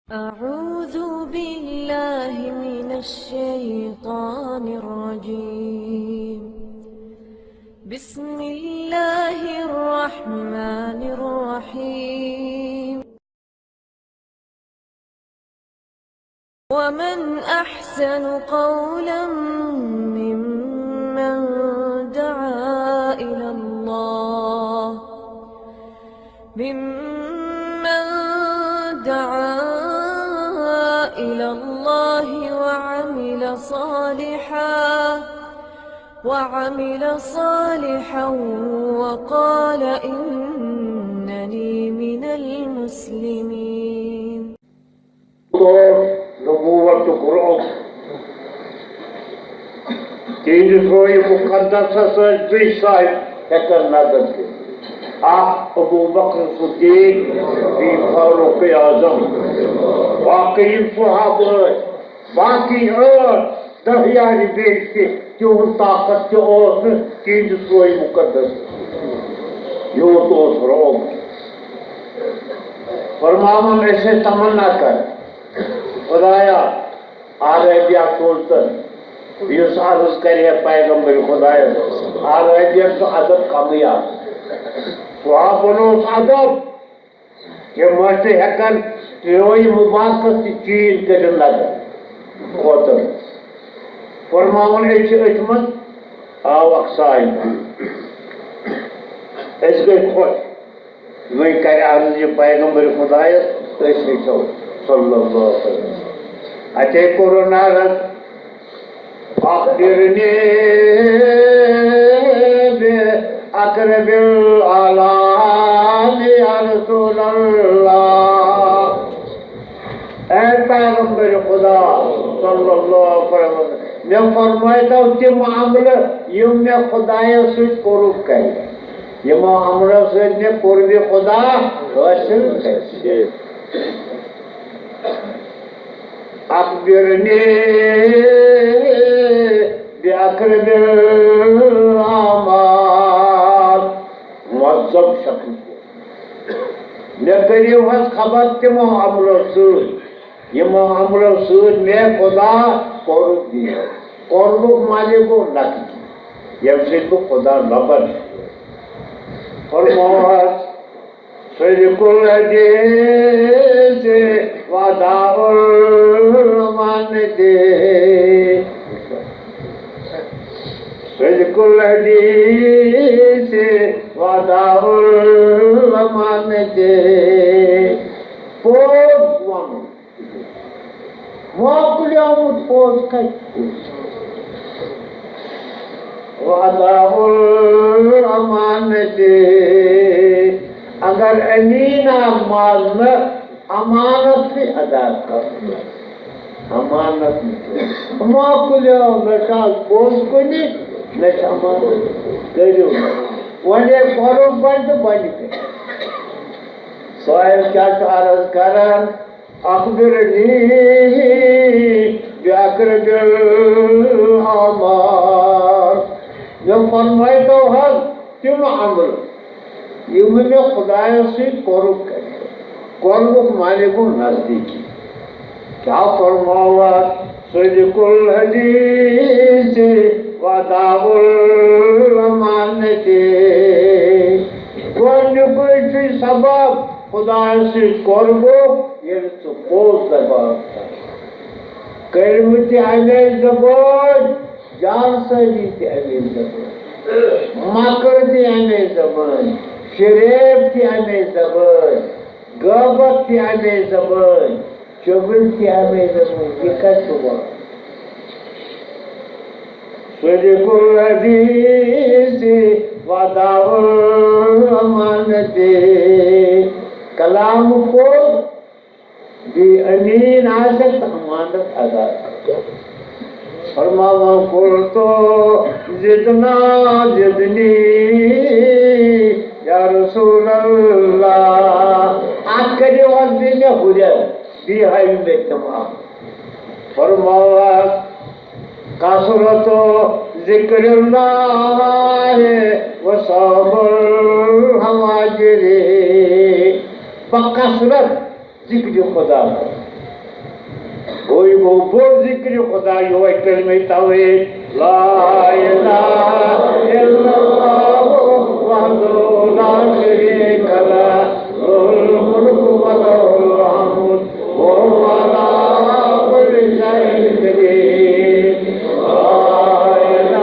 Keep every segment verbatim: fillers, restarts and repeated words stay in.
أعوذ بالله من الشيطان الرجيم. بسم الله الرحمن الرحيم. ومن أحسن قولا ممن دعا إلى الله، ممن دعا إلى الله وعمل صالحا، وعمل صالحا وقال إنني من المسلمين. تو نبوتُک رعب۔ تِہنٛدِس روحِ مُقدسس ٲسۍ زٕے صاحب ہٮ۪کان نظر دِتھ۔ اکھ ابو بکر صدیق، بیٚیہِ فاروق اعظم۔ باقٕے یِم صحابہٕ ٲسۍ، باقٕے ٲٹھ دَہ یارِ بیٚیہِ تہِ، تِہُنٛد طاقت تہِ اوس نہٕ تِہنٛدِس روحِ مُقدسس۔ یوٗت اوس رعب۔ فرماوان ٲسۍ أسۍ تمنا کر، خدایا، عربیہ سوزتن، یُس عرض کرِ ہے پیغمبر خدایس، عربین چھُ ادب کمٕے آسان۔ صحابن اوس ادب، تِم ٲسۍ نہٕ ہٮ۪کان روحِ مُبارکس تہِ چینج کٔرِتھ نظر کھوژان۔ فرماوان أسۍ چھِ أتھۍ منٛز آو اکھ ساے۔ أسۍ گٔے خۄش۔ وۄنۍ کرِ عرض یہِ پیغمبر خدایس، أسۍ ہیٚچھو صلی اللہ علیہ وسلم۔ اتے کوٚرُن عرض، اخبرنی بأقرب الأعمال یا رسول اللہ۔ اے پیغمبر خدا صلی اللہ علیہ وسلم، مےٚ فرمٲیتو تِم عملہٕ یِم مےٚ خدایس سۭتۍ قرب کرِ۔ یِمو عملو سۭتۍ مےٚ قربِ خدا حٲصِل گژھِ۔ اخبرنی بأقرب الأعمال۔ مُعذّب شخص۔ مےٚ کٔرِو حظ خبر تِمو عملو سۭتۍ، یِمو عملو سۭتۍ مےٚ خدا قرب دِیہِ۔ قربُک معنی گوٚو نزدیٖکی، ییٚمہِ سۭتۍ بہٕ خدا لبن چھُس۔ فرموو حظ، صدق الحدیث وأداء الأمانة۔ صدق الحدیث وأداء الأمانة۔ پوٚز وَنُن۔ مۄکلیومُت پوٚز کَتہِ؟ وأداء الأمانة۔ اگر أمیٖن آو ماننہٕ، امانت تہِ ادا کرُن۔ امانت نہٕ کینٛہہ۔ مۄکلیو، نہ چھُ آز پوٚز کُنہِ، نہ چھُ امانت۔ کٔرِو۔ وۄنۍ ییٚلہِ کوٚرُکھ گۄڈٕ تہٕ گۄڈٕ کٔرِو۔ سٲیِل کیٛاہ چھُ عرض کران؟ أخبرني بأقرب الأعمال۔ مےٚ فرمٲیتو حظ تِم عمل یِم مےٚ خدایَس سۭتۍ قرب کرِ۔ قربُک معنی گوٚو نزدیٖکی۔ کیٛاہ فرموو اَتھ؟ صدق الحدیث وأداء الأمانة۔ گۄڈٕنیُکُے چھُے سبب خدایَس سۭتۍ قربُک، ییٚلہِ ژٕ پوٚز دَپان چھَکھ۔ کلمہٕ تہِ اَمے زبٲنۍ، جان سٲزی تہِ اَمے زبٲنۍ، مکر تہِ اَمے زبٲنۍ، فریب تہِ اَمے زبٲنۍ، غٲبت تہِ اَمے زبٲنۍ، چُغل تہِ اَمے زبٲنۍ۔ یہِ کَتہِ چھُ وَنان؟ صدق الحدیث وأداء الأمانة۔ کلام پوٚز، بیٚیہِ أمیٖن آسن تہٕ امانت ادا کرن۔ فرماوان، قلت زدنا زدنی یا رسول اللہ۔ اَتھ کٔرِو حظ بیٚیہِ مےٚ ہُرٮ۪ر، بیٚیہِ ہٲیِو مےٚ تِم اَتھ۔ فرماوان، کثرت ذکر اللہ و صوم الحواجر۔ بکثرت ذکر خدا۔ وۄنۍ گوٚو بوٚڑ ذِکرِ خۄدا، یِہوٚے کلمہ توحید۔ لا الہ الا اللہ وحدہ لا شریک لہ، لہ الملک ولہ الحمد وہو علی کل شیء قدیر۔ لا الہ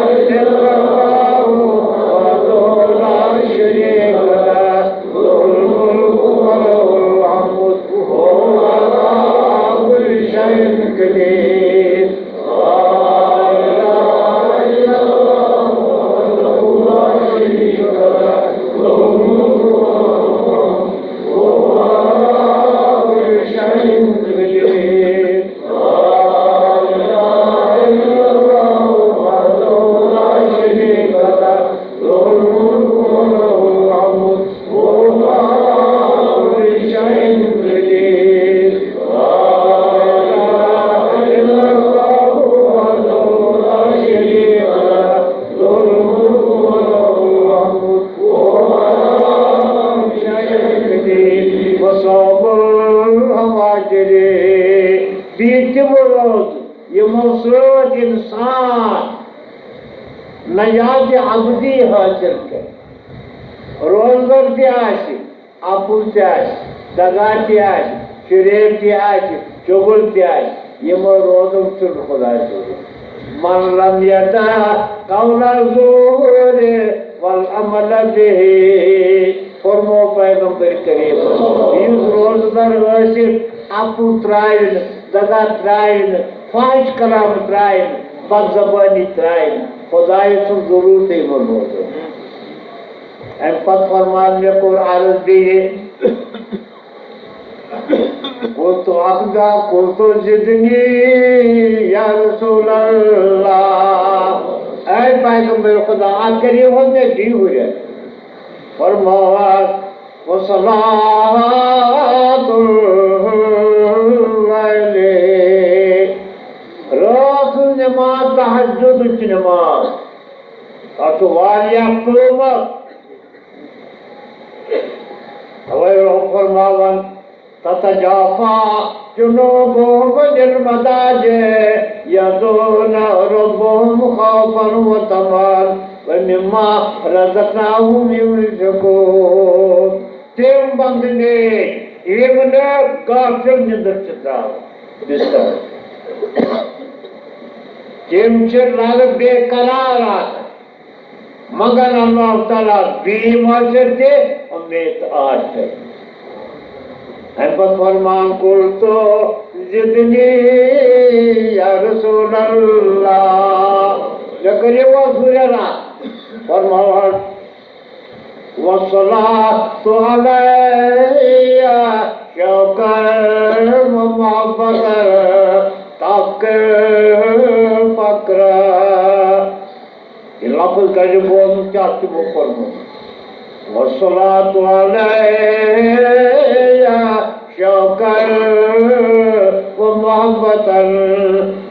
الا اللہ وحدہ لا شریک لہ، لہ الملک ولہ الحمد وہو علی کل شیء قدیر۔ لا الہ الا اللہ وحدہ لا شریک لہ، لہ الملک ولہ الحمد وہو علی کل شیء قدیر۔ لا الہ الا اللہ وحدہ لا شریک لہ، لہ الملک ولہ الحمد وہو علی کل شیء قدیر۔ لا الہ الا اللہ وحدہ لا شریک لہ، لہ الملک ولہ الحمد وہو علی کل شیء قدیر۔ وصوم الفواطر، بیٚیہِ تِم روزٕ، یِمو سۭتۍ اِنسان نجات ابدی حٲصِل کرِ۔ روزدر تہِ آسہِ، اَپُز تہِ آسہِ، دغا تہِ آسہِ، فریب تہِ آسہِ، چُغل تہِ آسہِ، یِمو روزو چھُنہٕ خۄداے سوٗزمُت۔ من لم یدع قول الزور والعمل به، فرموو پیغمبر کریم، یُس روزدر ٲسِتھ اَپُز ترٛاوِ نہٕ، دغا ترٛاوِ نہٕ، فاحش کلام ترٛاوِ نہٕ، بدزبٲنی ترٛاوِ نہٕ، خۄدایَس چھُنہٕ ضروٗرتٕے یِمن روزُن۔ اَمہِ پتہٕ فرمان، مےٚ کوٚر عرض بیٚیہِ، قلت اکدا قلت زدنی یا رسول اللہ، اے پیغمبر خدا، اَتھ کٔرِو حظ مےٚ بیٚیہِ ہُرٮ۪ر۔ فرمووُس، وصلاة اللیل، رٲژ ہٕنٛز نماز، تہجدٕچ نماز، تَتھ چھُ واریاہ قۭمت۔ توے رۄب فرماوان، تتجافی جنوبہم عن المضاجع یدعون ربہم خوفا وطمعا ومما رزقناہم ینفقون۔ تِم بندٕ نیک، یِم نہٕ غافل نِندٕر چھِ تراوان بستر۔ تِم چھِ لرٕ بے قرار آسان۔ مگر اللہ تعالیٰ بیٚیہِ ما چھِ تہِ اُمید آسہِ۔ اَمہِ پتہٕ فرمان، قلت زدنی یا رسول اللہ، مےٚ کٔرِو حظ ہُرٮ۪ر۔ فرماوان، والصلاة علیہ شوقا و محبتا تفک الفقر۔ یہِ لفظ گژھِ بوزُن، کیٛاہ چھُ تِمو کوٚرمُت۔ والصلاة علیہ شوقا و محبتا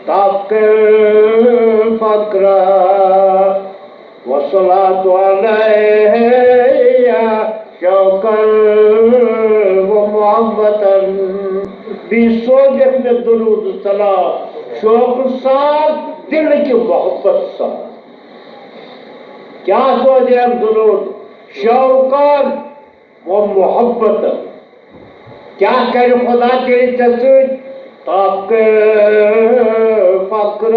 تفک الفقر۔ والصلاة علیہ شوقا و محبتا۔ بیٚیہِ سوزٮ۪کھ مےٚ درود و سلام شوقہٕ سان، دِلہٕ کہِ محبت سان۔ کیٛاہ سوزِ أمۍ درود؟ شوقاً و محبتاً۔ کیٛاہ کرِ خدا تیٚلہِ ژےٚ سۭتۍ؟ تفک الفقر،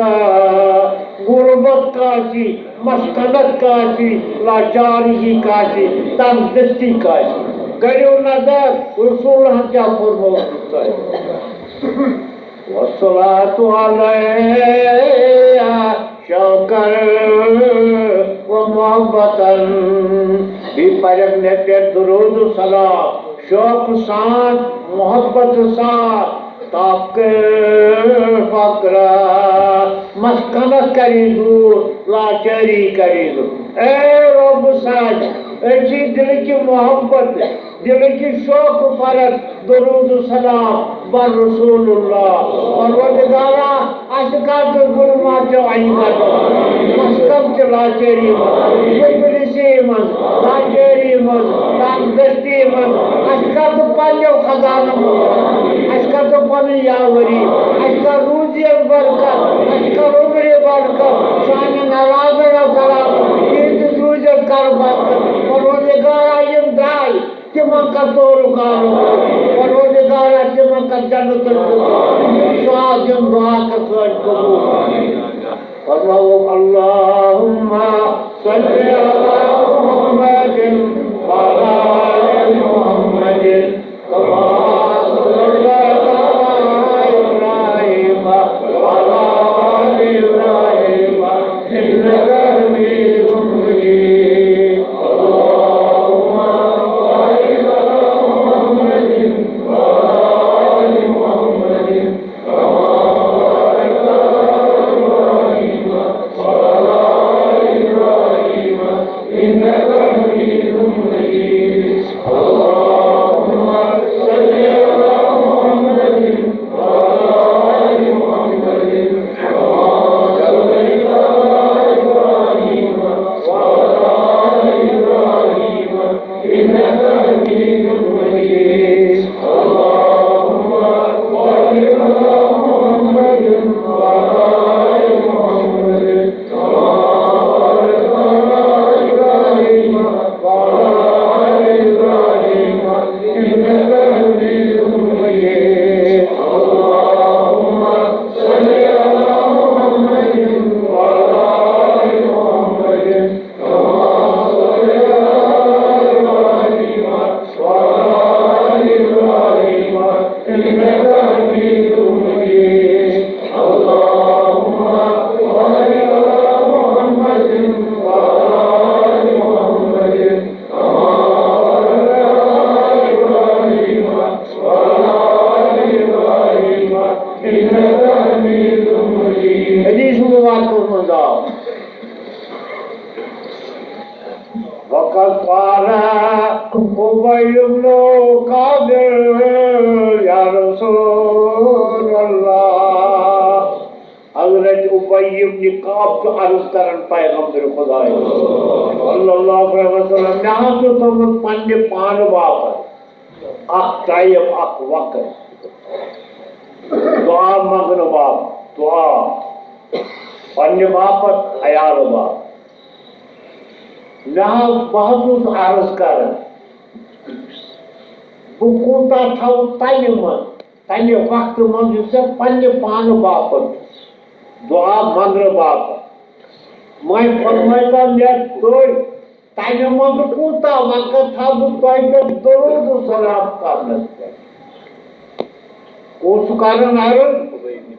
غربت کانٛہہ آسہِ، مسکنت کانٛہہ آسہِ، لاچارگی کانٛہہ آسہِ، تنگ دستی کانٛہہ آسہِ۔ کٔرِو نظر، رسولن کیٛاہ فرمووُکھ تۄہہِ؟ والصلاة علیہ شوقا و محبتا۔ بیٚیہِ پرن مےٚ پٮ۪ٹھ درود و سلام شوق سان، محبت سان، تفک الفقر، مسکنت کری دور، لاچاری کری دور۔ اے رب سانہِ، أسۍ چھِ دِلہٕ کہِ محبت، دِلہٕ کہِ شوق پرن درود و سلام بر رسول اللہ۔ پروردگارا، اَسہِ کر تہٕ ظلمات چٮ۪و عیبت، مسکم چہِ لاچٲری منٛز، مفلسی منٛز، لاچٲری منٛز، تنگ دستی منٛز، اَسہِ کر تہٕ پننیو خزانو منٛز، اَسہِ کر تہٕ پنٕنۍ یاوری۔ کر روزیس برکت، اَسہِ کر عمرِ برکت، سانٮ۪ن علاقن ہٕنٛز علاقن، تِہنٛدِس روزیس کر برکت۔ پروردگارا، یِم درٛاے، تِمن کر تورُک آلو، پروردگارا، تِمن کر جنت الفردوس۔ یِم سوال، یِم دعا کر سٲنۍ قبول۔ فرماوو، اللهم صل على محمد وعلى آل محمد كما صليت على إبراهيم وعلى آل إبراهيم إنك حميد مجيد. اللهم بارك على محمد وعلى آل محمد كما باركت على إبراهيم وعلى آل إبراهيم إنك حميد مجيد. اللهم صل على محمد وعلى آل محمد كما صليت على إبراهيم وعلى آل إبراهيم إنك حميد مجيد. اللهم بارك على محمد وعلى آل محمد كما باركت على إبراهيم وعلى آل إبراهيم إنك حميد مجيد. اللهم صل على محمد وعلى آل محمد كما صليت على إبراهيم وعلى آل إبراهيم إنك حميد مجيد. اللهم بارك على محمد وعلى آل محمد كما باركت على إبراهيم وعلى آل إبراهيم إنك حميد مجيد. حدیث مبارک منٛز آو، وقد قال أبي بن كعب، يا رسول الله، حضرت ابی ابن کعب چھُ عرض کران پیغمبر خدایَس صلی اللہ علیہ وسلم، مےٚ حظ چھُ تھوٚمُت پننہِ پانہٕ باپتھ اکھ ٹائم، اکھ وقت دعا منگنہٕ باپتھ، دعا پننہِ باپتھ، عیالہٕ باپتھ۔ مےٚ حظ، بہٕ حظ چھُس عرض کران، بہٕ کوٗتاہ تھاوٕ تَمہِ منٛز، تَمہِ وقتہٕ منٛز یُس ژےٚ پننہِ پانہٕ باپتھ دعا منگنہٕ باپتھ۔ وۄنۍ فرمٲیتو مےٚ تُہۍ، تَمہِ منٛز کوٗتاہ وقت تھاوٕ بہٕ تۄہہِ پٮ۪ٹھ درود و سلام پرنس پٮ۪ٹھ؟ کُس چھُ کران عرض؟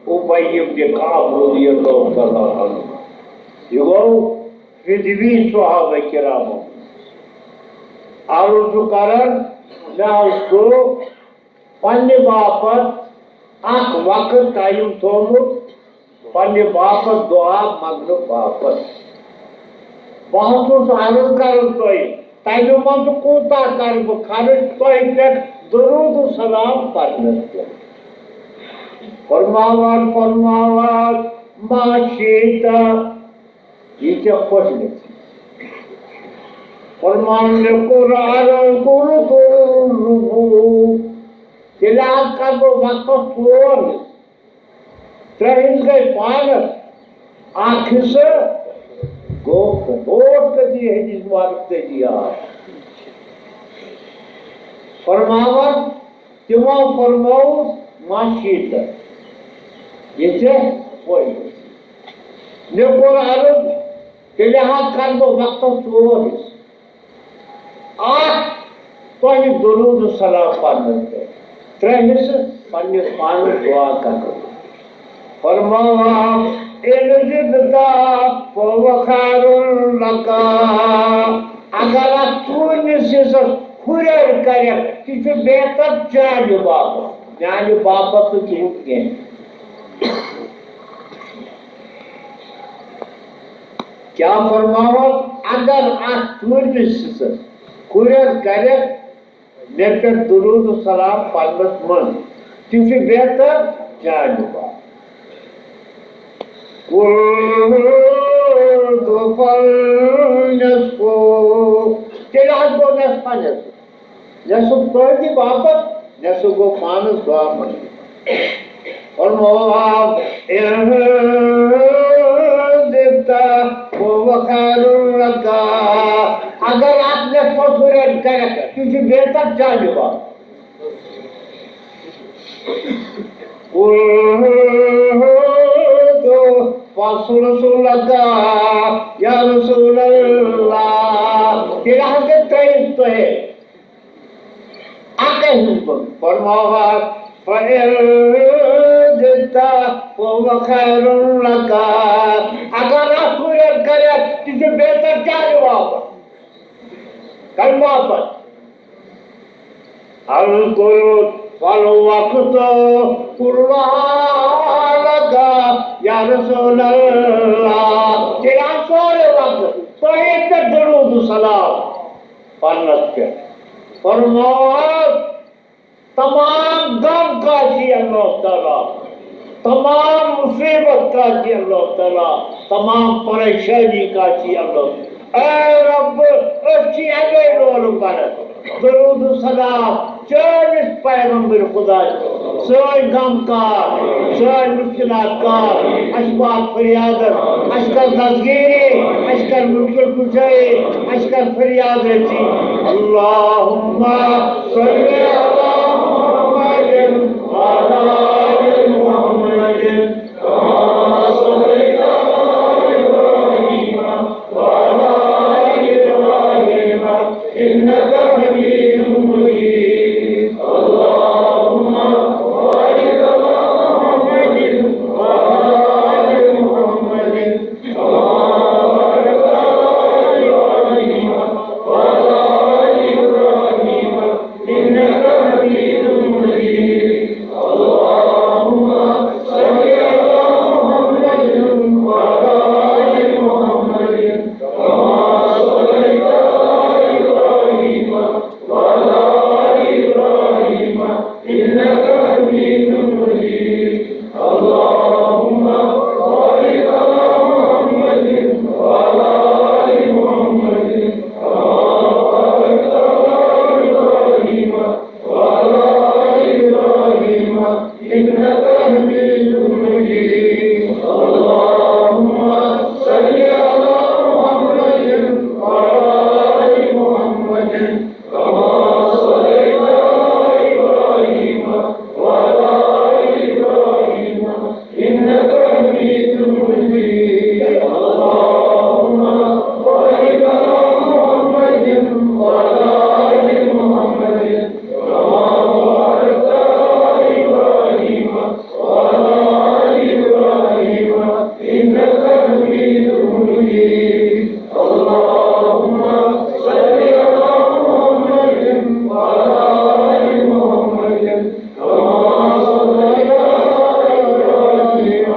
ابی ابن کعب رضی اللہ تعالیٰ عنہ۔ یہِ گوٚو فدوی صحابہ کرامو۔ عرض چھُ کران، مےٚ حظ چھُ پننہِ باپتھ اکھ وقت ٹائم تھوٚومُت، پننہِ باپتھ دعا منگنہٕ باپتھ۔ بہٕ حظ چھُس عرض کران تۄہہِ، تَمہِ منٛز کوٗتاہ کرٕ بہٕ خرٕچ تۄہہِ پٮ۪ٹھ درود و سلام پرنس پٮ۪ٹھ؟ فرماوان، فرماوان، ما شئت، یہِ ژےٚ خۄش گژھِ۔ فرمان، مےٚ کوٚر عرض، کوٚر کوٚر رُکوع۔ تیٚلہِ حظ کرٕ بہٕ وقتس ژور حصہٕ۔ ترٛےٚ حصہٕ گٔے پانس، اکھ حصہٕ گوٚو، بوٹ کٔتی حدیث مبارک تٔتی آو۔ فرماوان، تِمو فرمووُس، ما شئت، یہِ ژےٚ خۄش گژھِ۔ مےٚ کوٚر عرض، تیٚلہِ حظ کرٕ بہٕ وقتس ژور حصہٕ۔ اکھ، تۄہہِ درود و سلام پرنس پٮ۪ٹھ۔ ترٛےٚ حصہٕ پننِس پانس دعا کرنس۔ فرماوان، ان زدت فهو خیر لک۔ اگر اتھ ژوٗرمِس حصس ہُرٮ۪ر کرکھ، تہِ چھُ بہتر چانہِ باپتھ، میانہِ باپتھ تہٕ تِہُنٛد کینٛہہ۔ کیٛاہ فرماوان؟ اگر اتھ ژوٗرمِس حصس ہُرٮ۪ر کرکھ، مےٚ پٮ۪ٹھ درود و سلام پرنس منٛز، تہِ چھُ بہتر چانہِ باپتھ۔ قلت فالنصف۔ تیٚلہِ حظ گوٚو نصفا نصف۔ نصف تُہنٛدِ باپتھ، نصف گوٚو پانس دعا منٛز۔ فرمووُکھ، "إن زدت فهو خير لك"، اگر اکھ نصفس ہُرٮ۪ر کرکھ، تہِ چھُ بہتر چانہِ باپتھ۔ قلت فالثلث لك يا رسول الله، تیٚلہِ حظ گٔے ترٛیٚیِم تۄہہِ۔ اَکے ہٕنٛز بٔڑ۔ فرماوان، فَإِن زِدتَ فَهُوَ خَيْرٌ لَكَ۔ اگر اَتھ ہُرٮ۪ر کرٮ۪کھ، تہِ چھُ بہتر چانہِ باپتھ۔ کَمہِ باپتھ؟ القلت فالوقت كلها لك يا رسول الله۔ تیٚلہِ آو سورُے وقت تۄہے پٮ۪ٹھ درود و سلام پرنس پٮ۪ٹھ۔ فرماو، تمام غم کاشی اللہ تعالیٰ، تمام مصیبت کاشی اللہ تعالیٰ، تمام پریشانی کاشی اللہ۔ اے رب، أسۍ چھِ اَمے ڈولُک غرض۔ درود و سلام چٲنِس پیغمبر خدای، سٲنۍ غم کار، سٲنۍ مشکلات کار، اَسہِ وات فریادس، اَسہِ کر دستگیری، اَسہِ کر مشکل کشائی، اَسہِ کر فریاد رسی۔ اللهم صل على محمد وعلى آل محمد كما صليت على إبراهيم وعلى آل إبراهيم إنك حميد مجيد. اللهم بارك على محمد وعلى آل محمد كما باركت على إبراهيم وعلى آل إبراهيم إنك حميد مجيد. اللهم صل على محمد وعلى آل محمد كما صليت على إبراهيم وعلى آل إبراهيم إنك حميد مجيد. اللهم بارك على محمد وعلى آل محمد كما باركت على إبراهيم وعلى آل إبراهيم إنك حميد مجيد. اللهم صل على محمد وعلى آل محمد كما صليت على إبراهيم وعلى آل إبراهيم إنك حميد مجيد. اللهم بارك على محمد وعلى آل محمد كما باركت على إبراهيم وعلى آل إبراهيم إنك حميد مجيد. اللهم صل على محمد وعلى آل محمد كما صليت على إبراهيم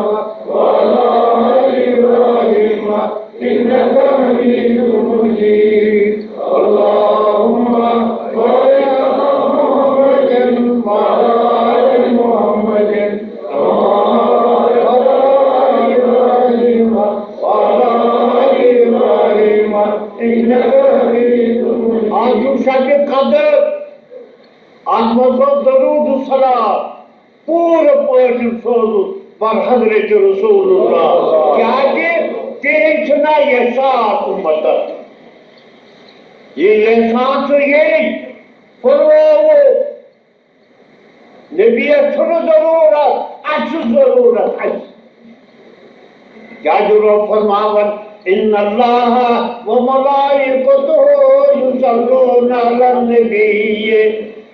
وعلى آل إبراهيم إنك حميد مجيد. اللهم بارك على محمد وعلى آل محمد كما باركت على إبراهيم وعلى آل إبراهيم إنك حميد مجيد. آز چھُ شبِ قدر، اَتھ منٛز گوٚو درود و سلام۔ پوٗرٕ پٲٹھۍ سوزُن بر حضرت رسول اللہ۔ کیٛازِ تیٚلہِ چھُنہ احساس اُمتس۔ یہِ احساس چھُ ییٚلہِ فرمووُ، نبیَس چھُنہٕ ضروٗرت، اَسہِ چھُ ضروٗرت اَسہِ۔ کیٛازِ رۄب فرماوان، "إن الله وملائكته يصلون على النبي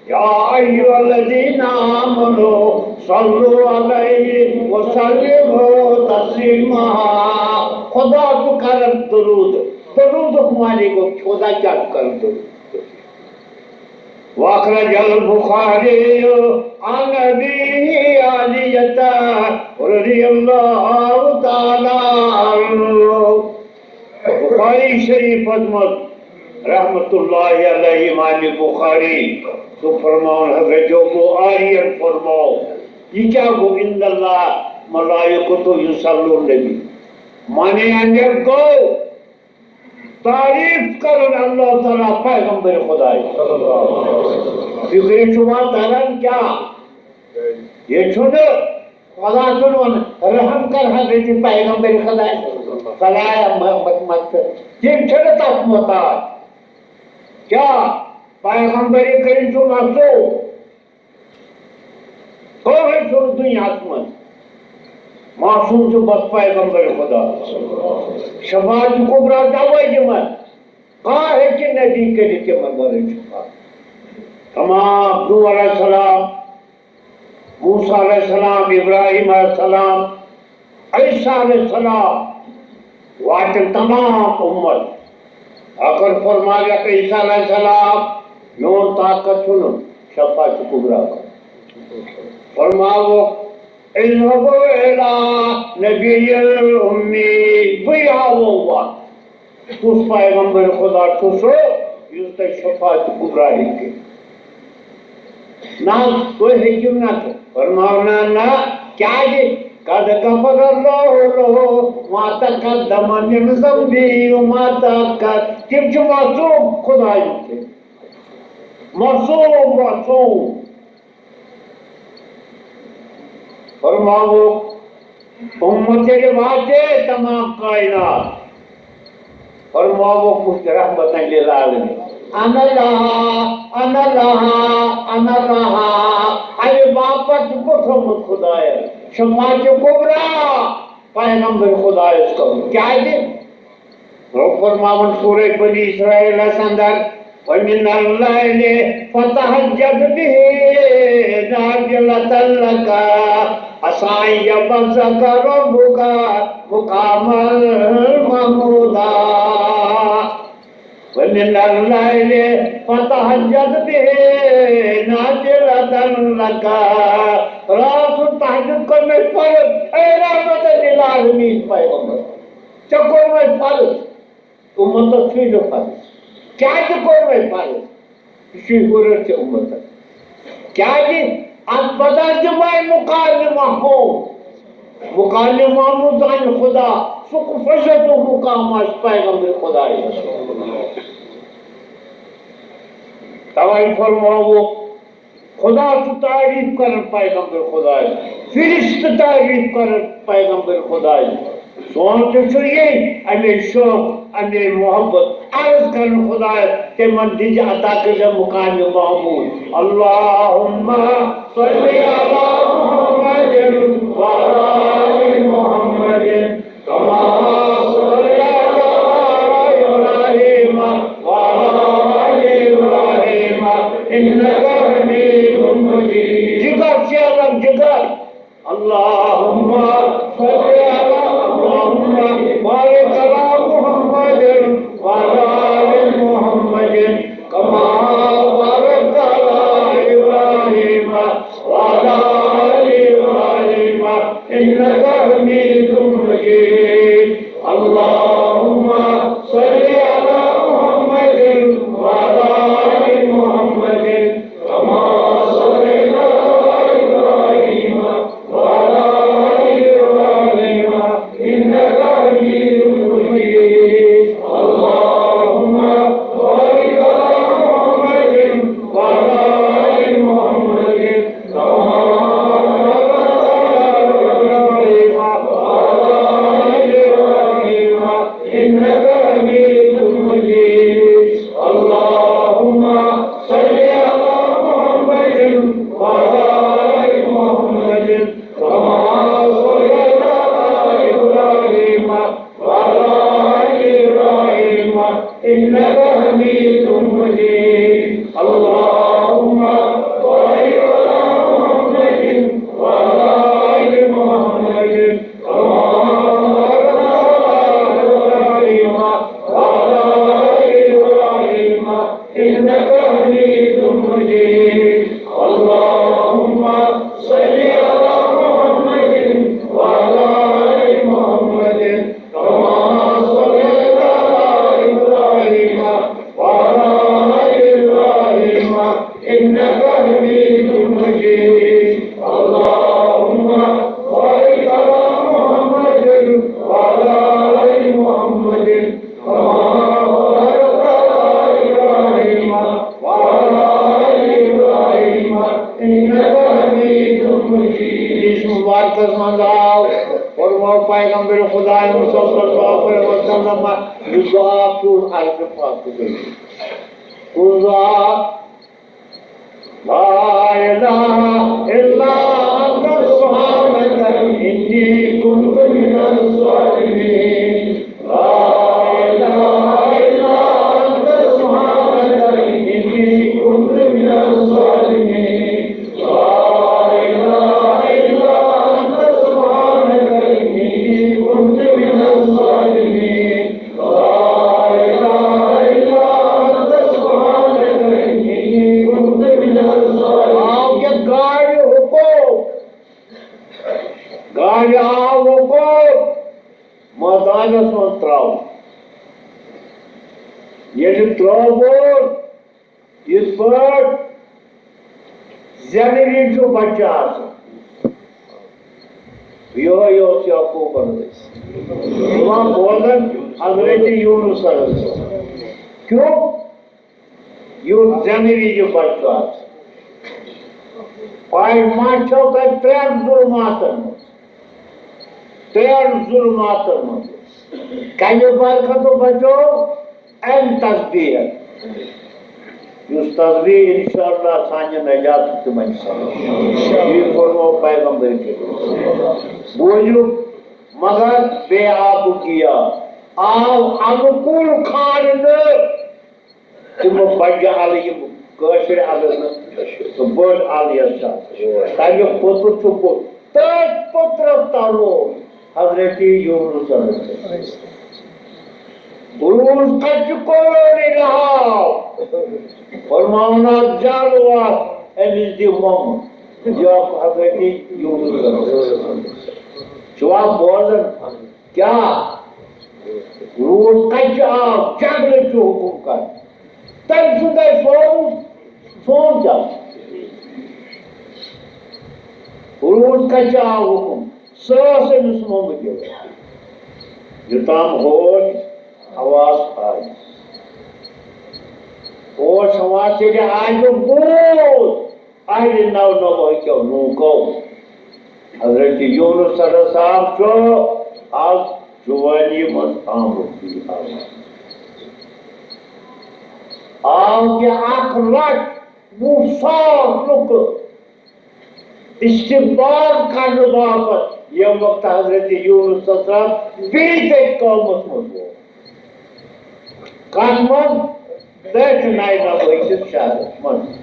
يا أيها الذين آمنوا صلوا عليه وسلموا تسليما"۔ خدا چھُ کران درود، درودُک معنی گوٚو خدا کیٛاہ چھُ کران درود؟ وأخرج البخاري عن أبيه عالية رضي الله تعالى عنه۔ بخاری شریفس منٛز رحمت اللہ علیہ امام بخاری چھُ فرماوان، حضرت ابو عالیہ فرماو، یہِ کیٛاہ گوٚو؟ "إن الله وملائكته يصلون على النبي"، معنی امیُک گوٚو تعریف کرُن اللہ تعالیٰ پیغمبر خدای۔ فکرِ چھُوا تران کیٛاہ؟ یہِ چھُنہٕ خدا چھُنہٕ وَنان، رحم کر حضرت پیغمبر خدا صلی اللہ علیہ وسلم۔ تِم چھِنہٕ تَتھ محتاج۔ کیٛاہ؟ پیغمبر کریم چھُ معصوم۔ کٕہٕنۍ چھُنہٕ دُنیاہَس منٛز معصوم چھُ بس پیغمبر خدا۔ شفاعت کبریٰ چھِ اَوَے یِمَن۔ کانٛہہ ہیٚکہِ نبی کٔرِتھ یِمَن ورٲے شفاعت۔ تمام نوح علیہ السلام، موسیٰ علیہ السلام، ابراہیم علیہ السلام، عیسیٰ علیہ السلام واتن تمام امت۔ اگر فرماویکھ عیسیٰ علیہ السلام، میون طاقت چھُنہٕ شفاعت کبریٰ کرُن۔ فرماوُکھ، اذهبوا إلى النبي الأمي، بہٕ ہاوو وَتھ۔ کُس پیغمبر خدا چھُ سُہ، یُس تۄہہِ شفاعت کبریٰ ہیٚکہِ کٔرِتھ؟ نہ، تُہۍ ہیٚکِو نہٕ۔ فرماونا نہ، کیٛازِ؟ قد غفر الله له ما تقدم من ذنبه وما تأخر۔ تِم چھِ معصوم خدایہِ سۭتۍ۔ معصوم، معصوم۔ فرماوُکھ، امت ییٚلہِ واتہِ تمام کائنات، فرماوُکھ، بہٕ چھُس رحمتاً للعالمین۔ انا لہا، انا لہا، انا لہا۔ اَمہِ باپتھ چھُ پوٚتھمُت خدایَس شفاعت کبریٰ پیغمبر خدایَس کرُن۔ کیٛازِ؟ رب فرماوان سورہ بنی اسرائیلس اندر، ومن الليل فتهجد به نافلة لك عسى أن يبعثك ربك مقاما محمودا۔ ومن الليل فتهجد به نافلة لك۔ راتھ سُنٛد تہجد کٔر مےٚ فرض، اے رحمت للعالمین پیغمبر۔ ژےٚ کوٚرمَے فرض، امتس چھُے نہٕ فرض۔ کیٛازِ کوٚرمَے فرض؟ یہِ چھُے ہُرر ژےٚ امتس۔ کیٛازِ؟ اتھ بدل دِمے مقام محمود۔ مقام محمود زانہِ خدا، سُہ کُس عزتُک مقام آسہِ پیغمبر خدایس۔ توے فرماوُکھ، خدا چھُ تعریف کران پیغمبر خدایہِ، فرشتہٕ تعریف کران پیغمبر خدایہِ۔ سون تہِ چھُ یی اَمے شوق، اَمے محبت، عرض کران خدایس، تِمن دِژ عطا کٔرزِ مقام محمود۔ اللهم صل على محمد وعلى آل محمد۔ كما صليت على إبراهيم وعلى آل إبراهيم إنك حميد مجيد۔ جگر چیلم جگر۔ اللهم صل على محمد، بارك على محمد وعلى آل محمد كما باركت على إبراهيم وعلى آل إبراهيم إنك حميد مجيد. اللهم صل على محمد وعلى آل محمد كما صليت على إبراهيم وعلى آل إبراهيم إنك حميد مجيد. اللهم بارك على محمد وعلى آل محمد كما باركت على إبراهيم وعلى آل إبراهيم إنك یُس مُبارکس منٛز آو، فرموو پیغمبر خدایم صلی اللہ علیہ وسلم، یہِ دُعا پیوٚو عرض پاک کُن۔ کُس دُعا؟ لا إله إلا أنت سبحانك إني كنت من الظالمين. لا إله إلا أنت سبحانك إني كنت من الظالمين. لا إله إلا أنت سبحانك إني كنت من الظالمين. لا إله إلا أنت سبحانك إني كنت من الظالمين. آو کیٛاہ گاڑِ حُکُم؟ گاڑِ آو حُکُم، مٲدانَس منٛز ترٛاوُن۔ ییٚلہِ ترٛووُن، یِتھ پٲٹھۍ زٮ۪نہٕ وِزِ چھُ بچہٕ آسان، یِہوٚے اوس یعقوبن۔ وۄنۍ بوزان حضرت یونس علیہ السلام کیُتھ، یُتھ زٮ۪نہٕ وِزِ بچہٕ چھُ آسان۔ پاے ما چھو تۄہہِ ترٛٮ۪ن ظُلماتن منٛز؟ ترٛٮ۪ن ظُلماتن منٛز۔ کَمہِ برکتہٕ بچو؟ اَمہِ تسبیح، یُس تسبیح انشاءاللہ سانہِ نجات تہِ بنہِ سبب۔ یہِ فرموو پیغمبر کریم۔ بوٗزِو، مگر بے آبگیا آو الکل کھالنہٕ۔ تِمو بجہِ الہٕ، یِم کٲشرِ الہٕ نہٕ، تہٕ بٔڑ الہٕ یۄس چھِ آسان، تَمیُک پوٚتُر چھُ بوٚڑ۔ تٔتھۍ پوٚترَس تَل اوس حضرت یونس علیہ السلام۔ روٗد کَتہِ چھُ کورونٕے نہٕ آو؟ فرماوُن اَتھ جالوَس، أمِس دِ مومہٕ۔ یہِ آو حضرت یونس علیہ السلام۔ چھُوا بوزان؟ کیٛاہ؟ روٗد کَتہِ آو؟ جنگلہٕ چھُ حُکُم کران۔ تٔمۍ سُنٛد اَسہِ سوٗز، سون کیٛاہ؟ روٗد کَتہِ آو حُکُم؟ سۄ ٲس أمِس مومہٕ دِوان۔ یوٚتام ہوش حواس آیہِ۔ ہوش حواس ییٚلہِ آیہِ، بوٗز۔ اہلِ نو نوحہٕ کیو لوٗکو حضرت یونس علیہ السلام چھُ از جوانی منٛز آمُت۔ آو کہِ اکھ لچھ وُہ ساس لُکہٕ استقبال کرنہٕ باپتھ، ییٚمہِ وقتہٕ حضرت یونس علیہ السلام بیٚیہِ تٔتھۍ قومس منٛز ووت۔ کتھ منٛز؟ تٔتھۍ نینوہ کِس شہرس منٛز۔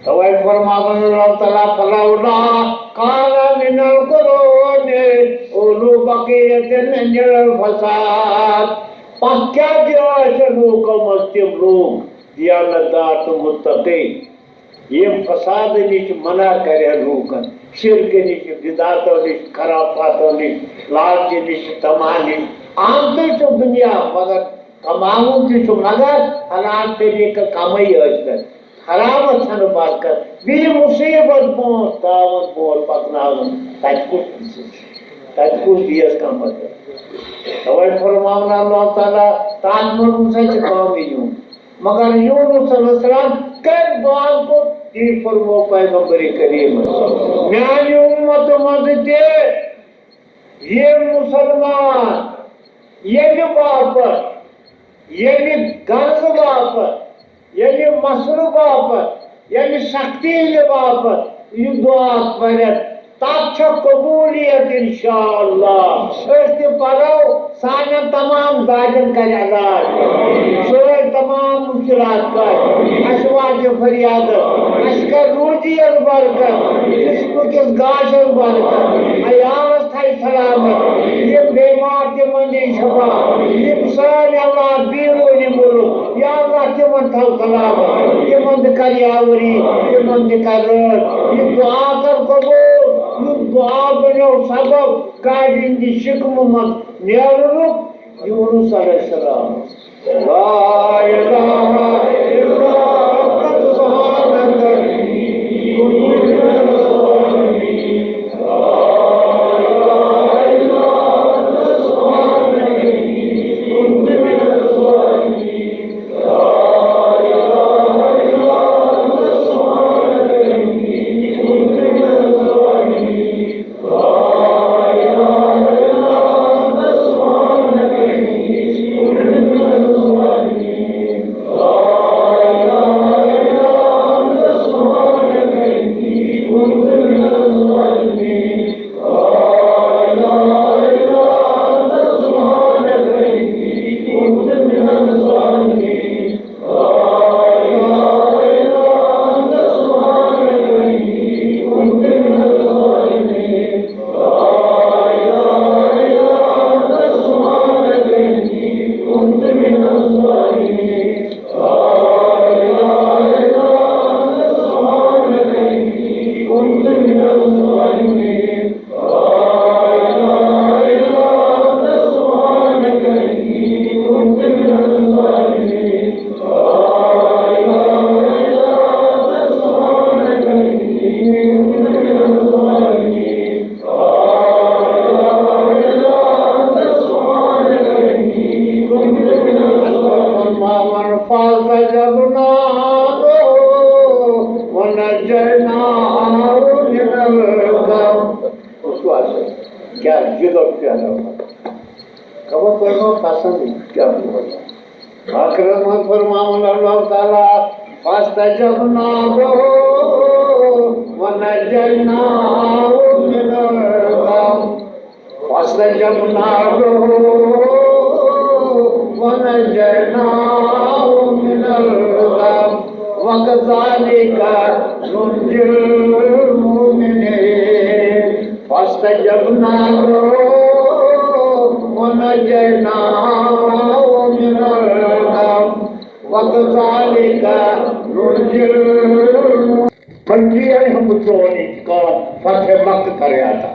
توے فرماوان اللہ تعالیٰ، "فلولا کان من القرون اولی بقیۃ من الفساد۔" پتہٕ کیٛازِ ٲسۍ لوٗکو منٛز تِم لوٗکھ، دیانت دار تہٕ متقی، یِم فساد نِش منع کرن لوٗکن، شرک نِش، بدعتو نِش، خرافاتو نِش، لالچہِ نِش، طمع نِش۔ آمتُے چھُ دُنیا، مگر کماوُن تہِ چھُ، مگر حلال طریقہٕ کمٲے ٲسۍ تن۔ حرامس چھنہٕ برکت، بیٚیہِ مصیبت برونٛٹھ تراوان، برونٛٹھ پکناوان، تتہِ کُس، تتہِ کُس دیس کانٛہہ مدد؟ توے فرماوان اللہ تعالیٰ، تتھ منٛز ہسا چھِ کٲمٕے یُن۔ مگر یونس علیہ السلام کٔمۍ دعا کوٚر، تی فرموو پیغمبر کریمن۔ میانہِ اُمتہٕ منٛز تہِ یِم مُسلمان ییٚمہِ باپتھ، ییٚمہِ غرضہٕ باپتھ، ییٚمہِ مسلہٕ باپتھ، ییٚمہِ سختی ہِنٛدِ باپتھ یہِ دُعا پَرن، تَتھ چھےٚ قبوٗلیت اِنشاءاللہ۔ أسۍ تہِ پَرو، سانٮ۪ن تمام دادٮ۪ن کَرِ علاج، سٲنۍ تمام مُشکِلات کَڑِ، اَسہِ واتہِ فریادَس، اَسہِ کَرِ روٗزی یَس برکت، جسمہٕ کِس گاشَس برکت، عیالَس تھایہِ سلامت، یِم بیمار تِمن دِیِن شفا، یِم سٲنۍ اولاد بیرونی مُلُک، یا اللہ تِمن تھاو سلامت، تِمن تہِ کر یاوری، تِمن تہِ کر رٲچھ، یہِ دُعا کر قبوٗل، یُس دُعا بنیو سبب گاڑِ ہٕنٛدِ شِکمہٕ منٛز نیرنُک، یونس علیہ السلام۔ لا إله إلا أنت سبحانك إني كنت من الظالمين. فرماوان، فاستجبنا له ونجيناه من الغم۔ وٕچھِو حظ، کیٛاہ جِگر چھُ یَتھ منٛز۔ خبر تۄہہِ ما پسنٛد یہِ کیٛاہ چھُ وَنان؟ ٲخرس منٛز فرماوان اللہ تعالیٰ، فاستجبنا له ونجيناه من الغم۔ فاستجبنا له ونجيناه من الغم وكذلك ننجي المؤمنين۔ فاستجبنا له ونجيناه من الغم وكذلك ننجي المؤمنين۔ بلکہ ہم چون انتقام فتح مکہ کرے آتا۔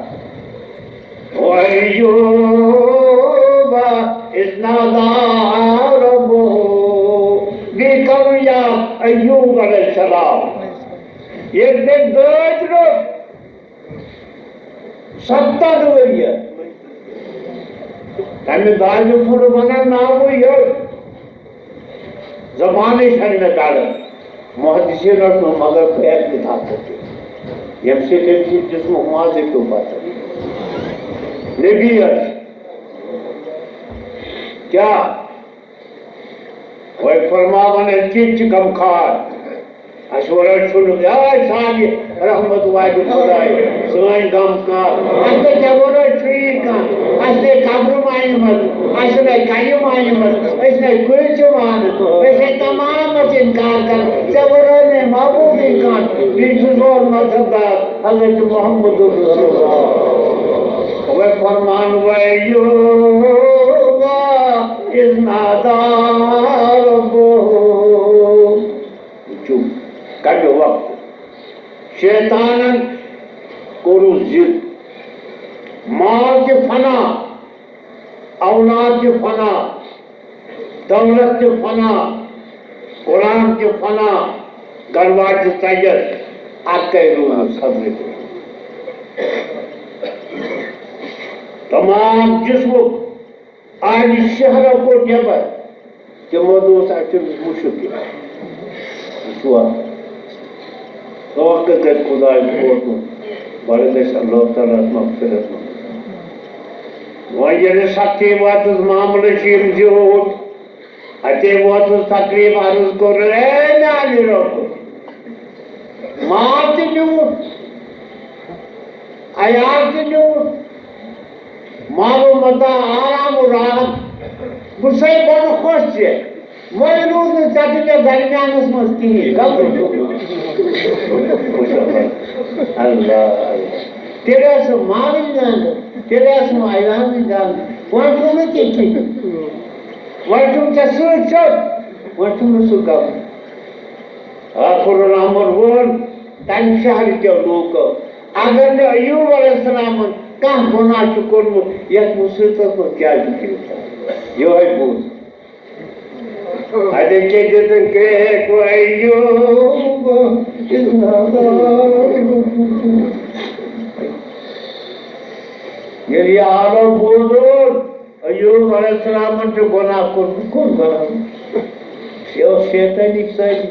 وأيوب إذ نادى ربه۔ بیٚیہِ کَرُن یاد ایوب علیہ السلام۔ ییٚلہِ تٔمۍ دٲدۍ روٚٹ، ستتھ ؤرۍ یہِ۔ تَمہِ دادِ پھوٚر وَنان ناوٕے یوت۔ زبانٕے چھَنہٕ مےٚ کَڑان۔ محدثیٖنَس منٛز مگر بہٕ ہٮ۪کہٕ نہٕ تَتھ پٮ۪ٹھ۔ ییٚمہِ سۭتۍ أمۍ سٕنٛدِ جسمُک مازٕے پیوٚو پَتہٕ۔ نبی حظ۔ کیٛاہ؟ وۄنۍ فرماوان أسۍ کِتھ چھِ غمخار۔ اَسہِ وَرٲے چھُنہٕ، اے سانہِ رحمت واجہِ خۄداے، سٲنۍ غمخار۔ اَسہِ نَے ژےٚ وَرٲے چھُیی کانٛہہ۔ اَسہِ نَے قبرٕ مانِمَژ، اَسہِ نَے کَنہِ مانِمَژ، أسۍ نَے کُلۍ چھِ مانان، أسۍ نَے تمام اِنکار کَران۔ ژےٚ وَرٲے نَے معبوٗدٕے کانٛہہ۔ یہِ چھُ سون مذہب دار حضرت محمد رسول اللہ۔ وۄنۍ فرمان وَیوبا اِذْ نَادَىٰ رَبَّهُ۔ وٕچھِو، کَمہِ وقتہٕ شیطانَن کوٚرُس ضد، مال تہِ فنا، اولاد تہِ فنا، دولت تہِ فنا، قرآن تہِ فنا، گرواٹہِ ژَجَس، اَکَے روٗدمُت حضرت۔ تمام جسمُک اہلِ شہرو کوٚر نٮ۪بر۔ تِمو دوٚپُس، اَسہِ چھُنہٕ مُشُک یہِ۔ یہِ چھُوا؟ توکل گژھِ خۄدایَس ووتمُت، بَڑٕ گژھِ اللہ تعالیٰ ہَس مغفرت منٛگُن۔ وۄنۍ ییٚلہِ سختی وٲژٕس، معاملہٕ چھُ یِم زیوٗٹھ۔ اَتے ووتُس تکلیف عرض کوٚر، اے میٛانہِ رۄبہٕ، مال تہِ نیوٗٹھ، عیال تہِ نیوٗٹھ، مال و متاع، آرام و راحت۔ بہٕ چھُسَے بَڑٕ خۄش ژےٚ۔ وۄنۍ روٗد نہٕ ژےٚ تہٕ مےٚ درمیانَس منٛز کِہیٖنۍ۔ غلطی چھُ۔ اللہ، اللہ۔ تیٚلہِ ٲسٕم مالٕچ زیادٕ، تیٚلہِ ٲسٕم عیالٕچ زیادٕ۔ وۄنۍ چھُم نہٕ تہِ کِہیٖنۍ۔ وۄنۍ چھُم ژےٚ سۭتۍ سیوٚد، وۄنۍ چھُم نہٕ سُہ غم۔ آخر الامر ووٚن تَمہِ شہرٕ کیو لوٗکو، اگر نہٕ ایوب علیہ السلامن کانٛہہ گۄناہ چھُ کوٚرمُت یَتھ مُصیبتس منٛز، کیٛازِ چھُ گِرفتار؟ یِہوٚے بوٗز۔ اَتہِ کیٛاہ دِتُن کرٛیک، وَیوب اِذْ نَادَىٰ۔ ییٚلہِ یہِ حالو بوٗزُن، ایوب علیہ السلامن چھُ گۄناہ کوٚرمُت۔ کُس گۄناہ؟ یہِ اوس شیطٲنی سۭتۍ۔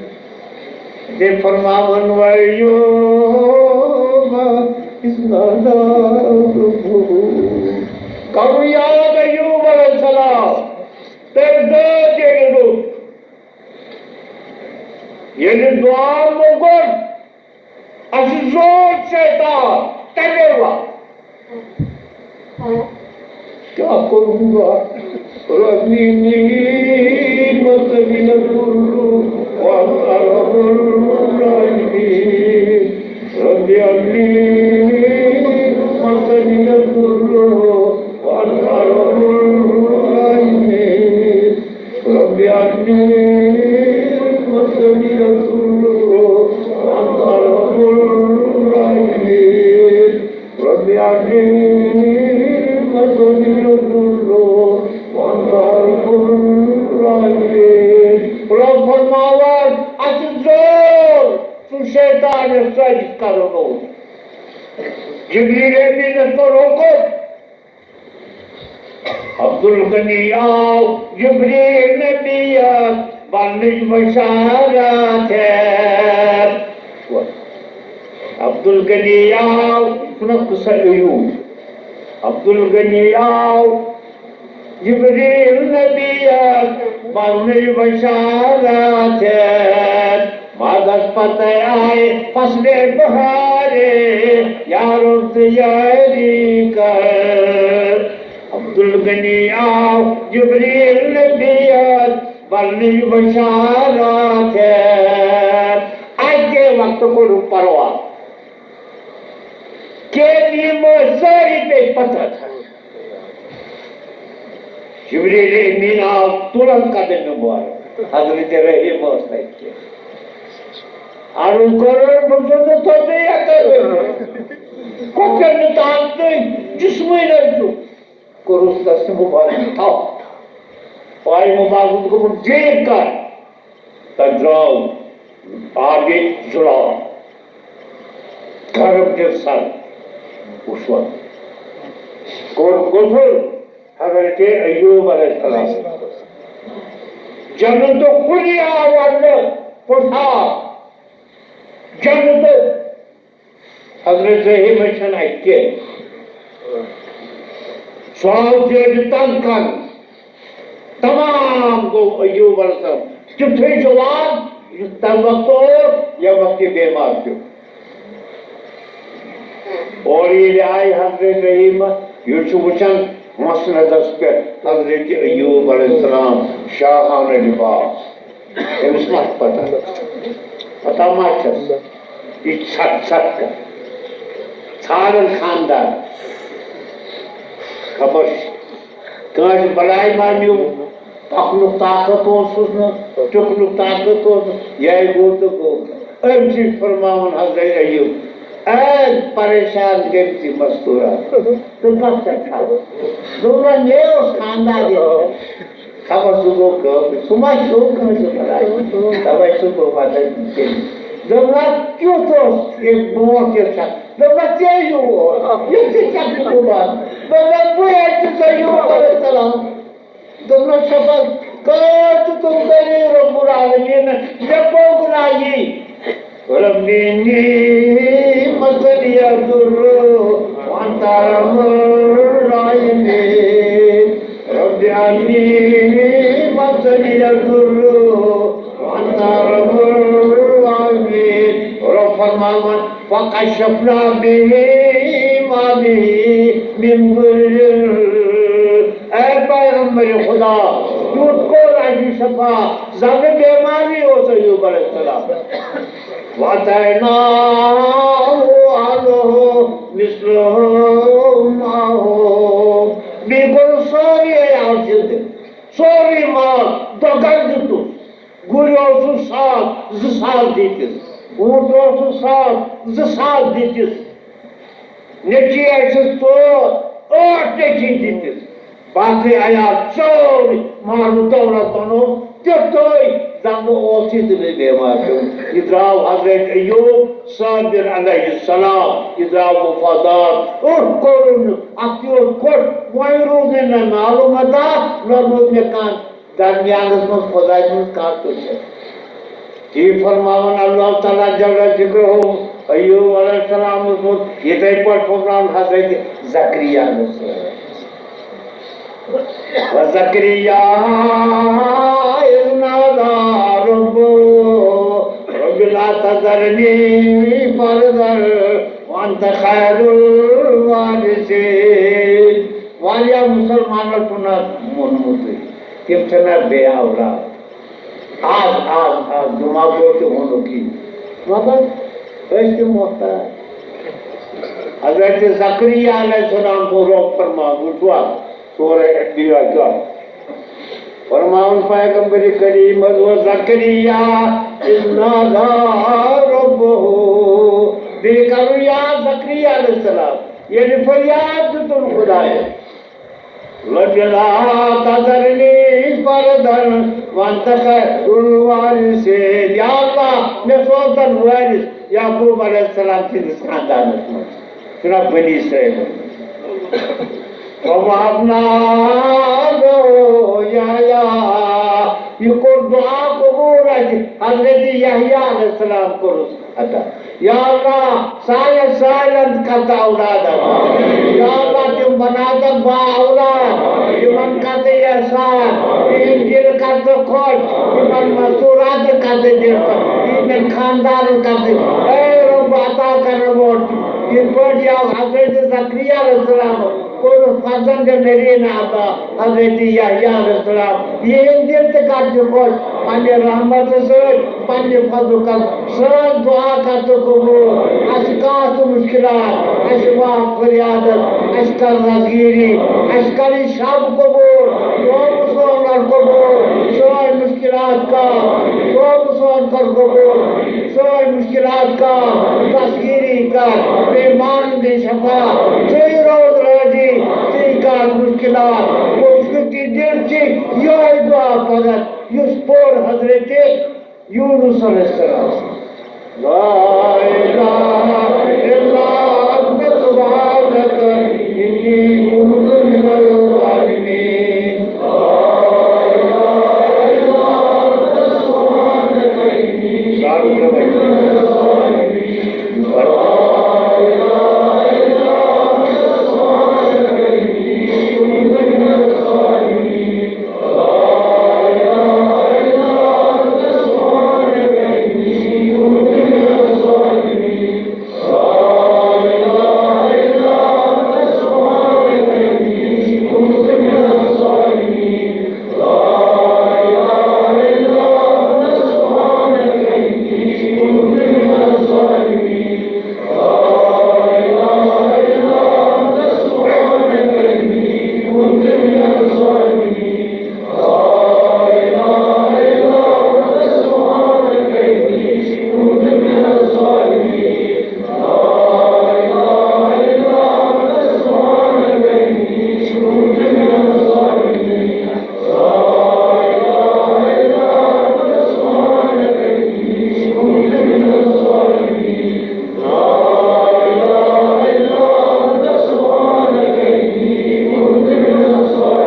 تٔمۍ فرماوان، وَیوب اِذْ نَادَىٰ رَبَّهُ۔ کَرُن یاد ایوب علیہ السلام۔ تٔمۍ دٲد ییٚلہِ روٚٹ، ییٚلہِ دُعا منٛگُن، اَسہِ زور شیطان، تَمے وَ۔ کیٛاہ کوٚرُن گۄڈٕ؟ رَبِّ اِنِّی مَسَّنِیَ الضُّرُّ وَأَنتَ أَرْحَمُ الرَّاحِمِینَ۔ رَبِّ اِنِّی مَسَّنِیَ الضُّرُّ وَأَنتَ أَرْحَمُ الرَّاحِمِینَ۔ رَبِّ اِنِّی مَسَّنِیَ الضُّرُّ وَأَنتَ أَرْحَمُ الرَّاحِمِینَ۔ رَبِّ اِنِّی مَسَّنِیَ الضُّرُّ وَأَنتَ أَرْحَمُ الرَّاحِمِینَ۔ رۄب فرماوان، اَتھ زور، سُہ شیطان یُس سٲزِش کَرُن اوس۔ جبریل امیٖنَس کوٚر حُکُم۔ عبدالغنی آو جبریل نبیَس بننٕچ بشارت ہٮ۪تھ۔ عبدالغنی آو، یہِ چھُنہ قصہ ایوب۔ عبدالغنی آو جبریل نبیَس بننٕچ بشارت ہٮ۪تھ۔ وعدس پتے آیہِ فصلِ بہارِ، یارو تیٲری کر۔ عبدالغنی آو جبریل نبیَس بننٕچ بشارت ہٮ۪تھ۔ اَکے وقتہٕ کوٚرُکھ پرواز۔ کیٛاہ یِم ٲسۍ سٲری پیٚیہِ پتھر۔ جبریل امین آو تُلن قدم مبارک، حضرت رحیم ٲس نہٕ اَتہِ کینٛہہ۔ عرض کوٚرُن، بہٕ چھُس نہٕ تھوٚدُے ہٮ۪کان ؤنِتھ۔ کۄکرن تام تُہۍ جسمٲنی ٲسِو۔ کوٚرُس دستہِ مبارک تھپھ۔ پایہِ مبارک گوٚمُت جیٖر کر۔ تَتھ درٛاو آبِ زُلال۔ گرم تہٕ سرد۔ وُچھ وۄنۍ۔ کوٚر غسل حضرت ایوب علیہ السلام۔ جنتُک کُلۍ آو وننہٕ، پوٚژھ آو۔ جنتُک۔ حضرت رحیمس چھنہٕ اتہِ کینٛہہ۔ سُہ آو زیادٕ تنگ کرنہٕ۔ تمام گوٚو ایوب علیہ السلام تیُتھُے جوان، یُتھ تمہِ وقتہٕ اوس، ییٚمہِ وقتہٕ یہِ بیمار پیوٚو۔ اورٕ ییٚلہِ آیہِ حضرت رحیمہ، یہِ چھُ وٕچھان مسندس پٮ۪ٹھ حضرت ایوب علیہ السلام، شاہانہ لباس۔ أمِس ما چھِ پتہ؟ پتہ ما چھس؟ یہِ چھِ ژھٹھ ژھٹھ کران۔ ژھانڈان خاندار۔ خبر چھِ کٲنٛسہِ بلاے ما نیوٗ؟ پکنُک طاقت اوسُس نہٕ، ٹُکنُک طاقت اوس نہٕ، یہِ گوٚو تہٕ گوٚو۔ أمۍ چھِ فرماوان حضرت ایوب، اے پریشان گٔمتی مستورا، ژٕ کتھ چھکھ کران؟ دوٚپمس، مے اوس خاندار ییٚتہِ۔ خبر سُہ گوٚو کٲفِر، سُہ ما چھُ کٲنٛسہِ بلاے؟ توے سُہ گوٚو پتہٕ تٔمِس۔ دوٚپمس، کیُتھ اوس یہِ برونٛٹھ یہِ چھا؟ دوٚپمس، ژےٚ ہیوٗ اوس، یہِ تہِ چھکھ نہٕ گُمان۔ دوٚپمس، بہٕ ہیٚکہِ ژےٚ ہیوٗ کٔرِتھ سلام۔ دوٚپنَس، شفق کٔر تہٕ تِم کٔرِو رب العالمین، مےٚ گوٚو گُناہ یی۔ رب اِنِّی مَسَّنِیَ الضُّرُّ وَأَنتَ أَرْحَمُ الرَّاحِمِینَ۔ رب اِنِّی مَسَّنِیَ الضُّرُّ وَأَنتَ أَرْحَمُ الرَّاحِمِینَ۔ رب فرماوان، فَكَشَفْنَا بِهِ مَا بِهِ مِنْ ضُرٍّ۔ اے پیغمبر خدا، یوٗت کوٚر اَسہِ شفا، زَنہٕ بیمارٕے اوس ایوب علیہ السلام۔ وَآتَيْنَاهُ أَهْلَهُ وَمِثْلَهُم مَّعَهُمْ۔ بیٚیہِ کوٚرُن سورُے عیال زِندٕ، سورُے مال دۄگن دیُتُن۔ گُرۍ اوسُس ساس، زٕ ساس دِتِس۔ اوٗنٹ اوسُس ساس، زٕ ساس دِتِس۔ نیٚچی ٲسِس ژور، ٲٹھ نیٚچی دِتِس۔ باقٕے عیال سورُے مال و دولت بنوو تیُتھُے زَن نہٕ اوسُے تہٕ بیٚیہِ بیمار پیوٚو۔ یہِ درٛاو حضرت ایوب صابر علیہ السلام، یہِ درٛاو وفادار۔ أتھۍ کوٚرُن نہٕ، اَتھ تہِ اوس خۄش، وۄنۍ روٗد نہٕ مےٚ مال و متاع، نہ روٗد مےٚ کانٛہہ درمیانس منٛز خۄداے سٕنٛز کتھ تہِ چھےٚ۔ تی فرماوان اللہ تعالیٰ جل ذکرہ، ایوب علیہ السلام اوس یِتھے پٲٹھۍ فرماوان حضرت زکریا علیہ السلام۔ وزکریا اذ نادى ربه رب لا تذرني فردا أنت خير الوارثين۔ واریاہ مُسلمانو چھُنہٕ اَتھ مونمُتٕے، تِم چھِنہٕ اَتھ بے اولاد۔ آز، آز، آز جمعہ گوٚو تہِ ووٚنُکھ یی۔ مگر أسۍ تہِ محتاج۔ حضرت زکریا علیہ السلام کوٚر رۄب فرمان، وٕچھوا، سورہ انبیاء کیٛاہ فرماوُن پیغمبر کریم حضرت زکریا اذ نادى ربه۔ بیٚیہِ کرُن یاد زکریا علیہ السلام، ییٚلہِ فریاد دیُتُن خدایَس، رب لا تذرنی فردا وانت خیر الوارثین۔ یا اللہ، مےٚ سوز تن وٲرِث یعقوب علیہ السلام سٕنٛدِس خاندانَس منٛز۔ چھُنہ بنی اسرائیل۔ ووهبنا له يحيى۔ یہِ کوٚر دُعا قبوٗل اَتہِ۔ حضرت یحییٰ علیہ السلام کوٚرُس عطا۔ یا اللہ، سانٮ۪ن سارنٕے کر ژٕ اولاد عطا۔ یا اللہ، تِم بناو ژٕ با اولاد، تِمن کر ژٕ احسان، تِہِنٛدۍ دِل کر ژٕ خۄش، تِمن مستوٗراتن کر ژٕ دِل خۄش، تِہِنٛدٮ۪ن خاندانن کر ژٕ۔ اے رب، عطا کرن وول چھُ۔ یِتھ پٲٹھۍ یہِ حضرت زکریا علیہ السلام کوٚرُکھ فرزند نریٖن عطا حضرت یحییٰ علیہ السلام۔ یِہِنٛدۍ دِل تہِ کر ژٕ خۄش پننہِ رحمتہٕ سۭتۍ، پننہِ فضلہٕ کر سٲنۍ دُعا کر ژٕ قبوٗل۔ اَسہِ چھِ کانٛہہ تہِ مُشکِلات، اَسہِ چھِ واٹھ فریادس، اَسہِ کر دستگیٖری، اَسہِ کر یہِ شب قبوٗل، توبہٕ سون کر قبوٗل، سٲنۍ مُشکِلات کر، توبہٕ سون کر قبوٗل۔ سٲنۍ مُشکِلات کر، دستگیٖری کر، بیمارن دِ شفا، ژٕے روز رٲضی، ژٕے کر مُشکِلات۔ وٕچھنُک یہِ دِل چھِ یِہوٚے دُعا پران، یُس پوٚر حضرت یوٗنُس علیہ السلام۔ لا الہ الا انت سبحانک انی کنت من الظالمین۔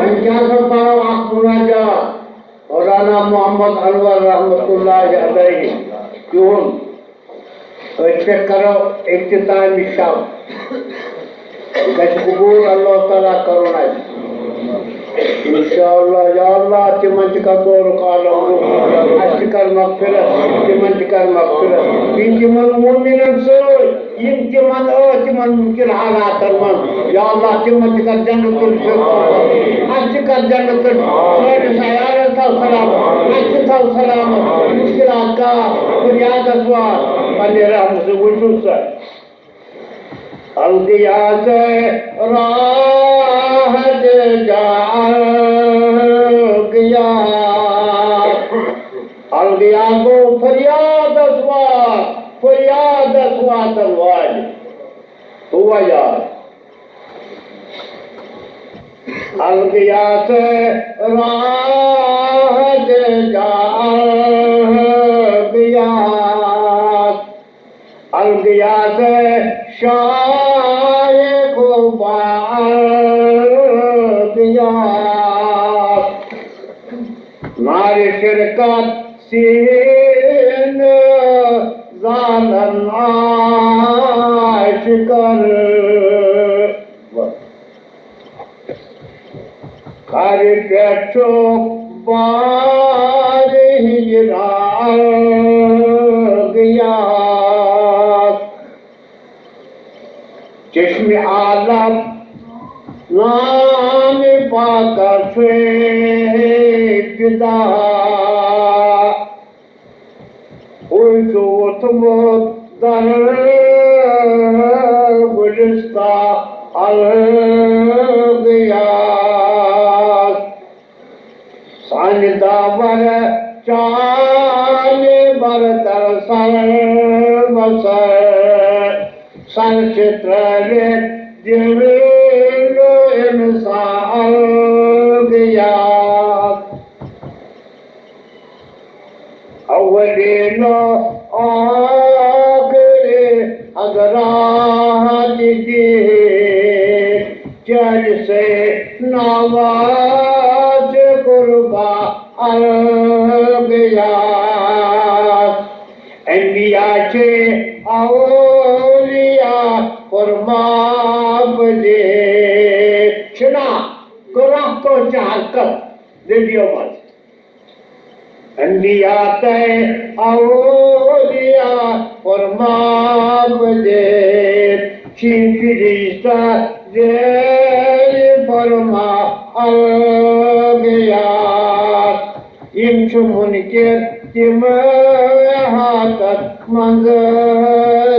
وۄنۍ کیٛاہ سا پَرو اَکھ مُناجات مولانا محمد انور رحمتہ اللہ علیہ تِہُنٛد۔ أتھۍ پٮ۪ٹھ کرو اختتام شب۔ گژھِ قبول اللہ تعالیٰ کرُن اَسہِ۔ انشاءاللہ، یا اللہ، تِمن تہِ کر دورُک عالم رُت۔ اَسہِ تہِ کر مغفرت، تِمن تہِ کر مغفرت۔ یِم تِمن مومنن سۭتۍ، یِم تِمن ٲسۍ تِمن مُشکِل حالاتن منٛز۔ یا اللہ، تِمن تہِ کر جنت الفردوس۔ اَسہِ تہِ کر جنت الفردوس۔ سٲنِس عیالس تھاو سلامت، اَسہِ تہِ تھاو سلامت۔ مُشکِلات کر، فریادس وات، پننہِ رحمتہٕ سۭتۍ وٕچھُن سا۔ الغیاث راحت جا الغیاث۔ الغیاث گوٚو فریادس وات، فریادس واتن والہِ۔ ہوا یاد۔ الغیاث راحت جا الغیاث۔ الغیاث شایخ با الغیاث۔ نار شرکت سین زالن عاشقن۔ کر پٮ۪ٹھ چھُ بار ہجران الغیاث۔ چشمِ عالم نامِ پاکس چھُے فدا۔ ہُے چھُ ووٚتھمُت در گُلستان الغیاث۔ سانہِ دامن چانہِ برتر سر بسر، سر چھِ ترٲوِتھ دِلو اِنسان الغیاث۔ اولین و آخر حضرات دی، چل سے نواز قربا الغیاث۔ انبیاء چھِ اولیاء قربا پذیر۔ چھِنا کانٛہہ تۄہہِ چھِ حرکت نبیو منٛز؟ انبیاء تہٕ اولیاء فرما پذیر، چھِ فرشتہ زیر فرما الغیاث۔ یِم چھِ مُنکِر تِم احاطس منٛز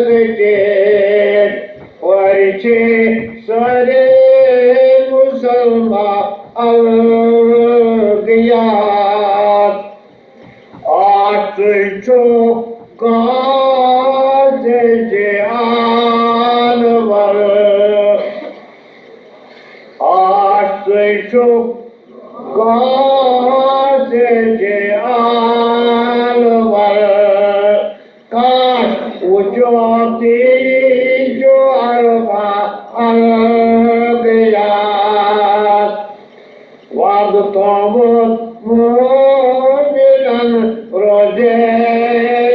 رٔٹِتھ۔ پرِ چھِ سٲرے مُسلمان الغیاث۔ آ، ژٕے چھُکھ غازِ جانور۔ آ، ژٕے چھُکھ غازِ جانور۔ کاش وُچھو تیٖژ عرفہ الغیاث۔ وعدٕ تھوٚومُت مومنن روزے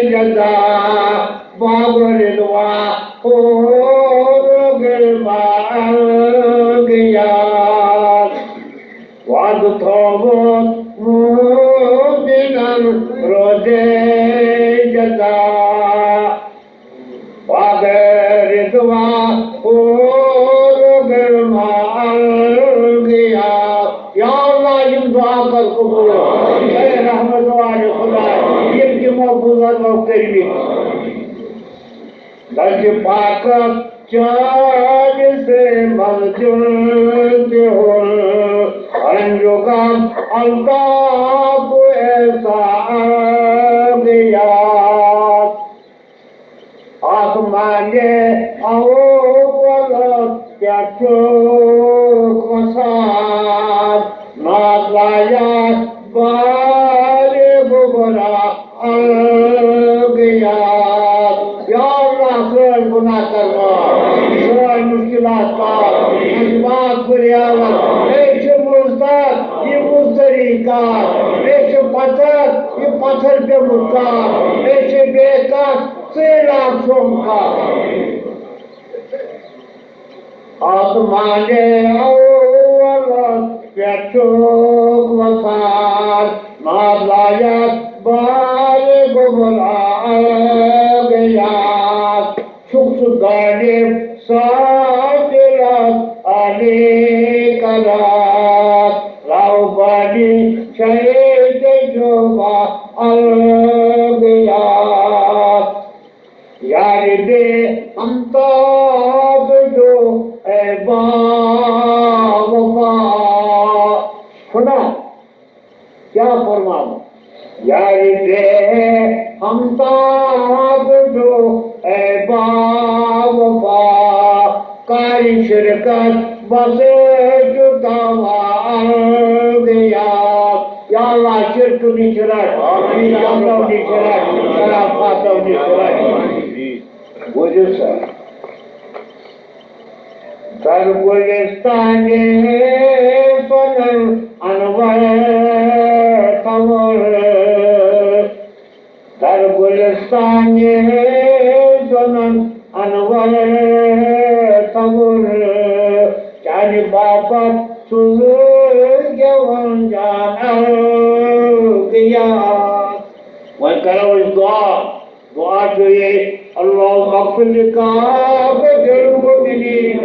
جزا، باب رضوان حور غلمان الغیاث۔ وعدٕ تھوٚومُت مومنن روزے جزا، باب رضوان حور غلمان الغیاث۔ یا اللہ، یِم دُعا کر قبوٗل۔ اے رحمت والے خدا، یِم تِمو بُزرگو کٔرمٕتۍ۔ درجِ پاکس چانہِ سے منزل تہِ ہُن، رنج و غم الطاف ایسا آ گیا۔ آسمانِ اول پٮ۪ٹھ چھُکھ وسان، ناز لایق بارِ گوہرا الغیاث۔ یا اللہ، سٲنۍ گناہ کر معاف، سٲنۍ مشکلات پاک، اَسہِ معاف کٔرِو یا اللہ۔ أسۍ چھِ مضطر، یہِ مضطری کر، أسۍ چھِ پتھر، یہِ پتھر پیوٚمُت کر، أسۍ چھِ بے کس، ژٕ لاگ سون کر۔ آسمانِ اولس پٮ۪ٹھ چھُکھ وسان، ناز لایق بارِ گوہرا الغیاث۔ چھُکھ ژٕ غالب ساتِرس عالی قرار، راہبانی چھے تجربہ الغیاث۔ یارِ بے ہمتاب جو اے باوفا۔ سُنا، کیا فرماوو؟ یارِ بے ہمتاب جو اے باوفا، کارِ شرکت بس جو دعویٰ الغیاث۔ یا اللہ، شرک نِش رَچھ، بدعتو نِش رَچھ، خرافاتو نِش رَچھ۔ بوٗزِو سا۔ در گلستانِ سنن انور تھوٚر، در گلستانِ سنن انور تھوٚر، چانہِ باپتھ چھُس گٮ۪وَن جان الغیاث۔ وۄنۍ کرو أسۍ دُعا۔ دُعا چھُ یہِ، اللہم اغفر لکافة المؤمنین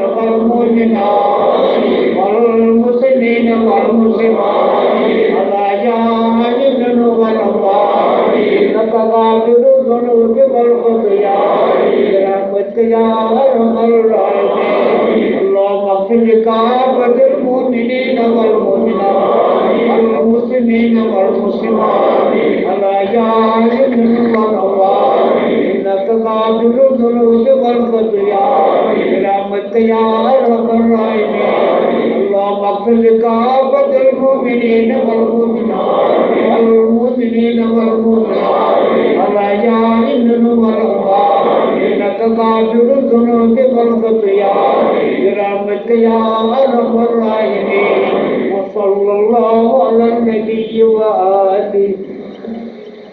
والمسلمين والمسلمات، الأحياء منهم والأموات، إنك غافر الذنوب والخطايا، برحمتك يا أرحم الراحمين. اللهم اغفر لكافة المؤمنين والمؤمنات، المسلمين والمسلمات، الأحياء منهم والأموات، إنك غافر الذنوب والخطايا، برحمتك يا أرحم الراحمين. اللهم اغفر لكافة المؤمنين والمؤمنات، والمؤمنين والمؤمنات، الأحياء منهم والأموات، إنك غافر الذنوب والخطايا، برحمتك يا أرحم الراحمين. وصلى الله على النبي وآله.